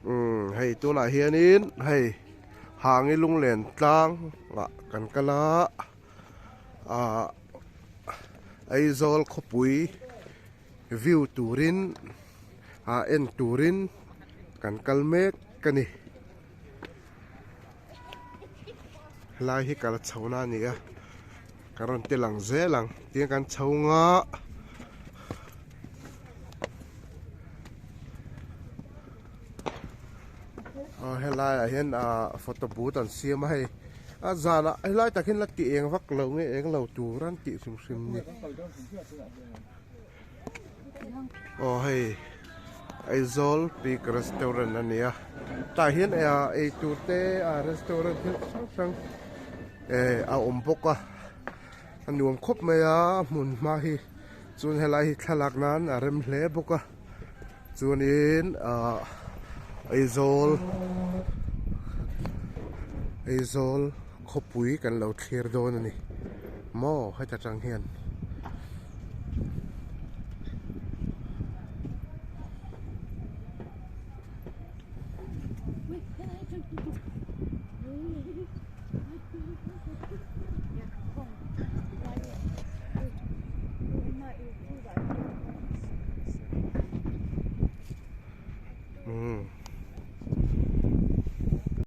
Umm hei tunah hianin hei hangi lunglen tlang ah kan kal a ah Aizawl khawpui view turin ah en turin kan kal mek a ni. Helai hi kal chho na a ni a ka rawn ti lang zel ang tiang kan chho nga aw helai ah hian ah photo booth an siam a hei a zanah helai tak hian la ti eng vak lo nge eng lo tur an tih hrim hrim ni. Aw hei Aizawl Peak Restaurant a ni a tah hian ei tur te a restaurant thil chi hrang hrang eh a awm bawk a a nuam khawp mai a hmun hma hi chuan helai hi thlalak nan a rem hle bawk a chuanin ah Aizawl Aizawl khawpui kan lo thlir dawn a ni maw heta tang hian.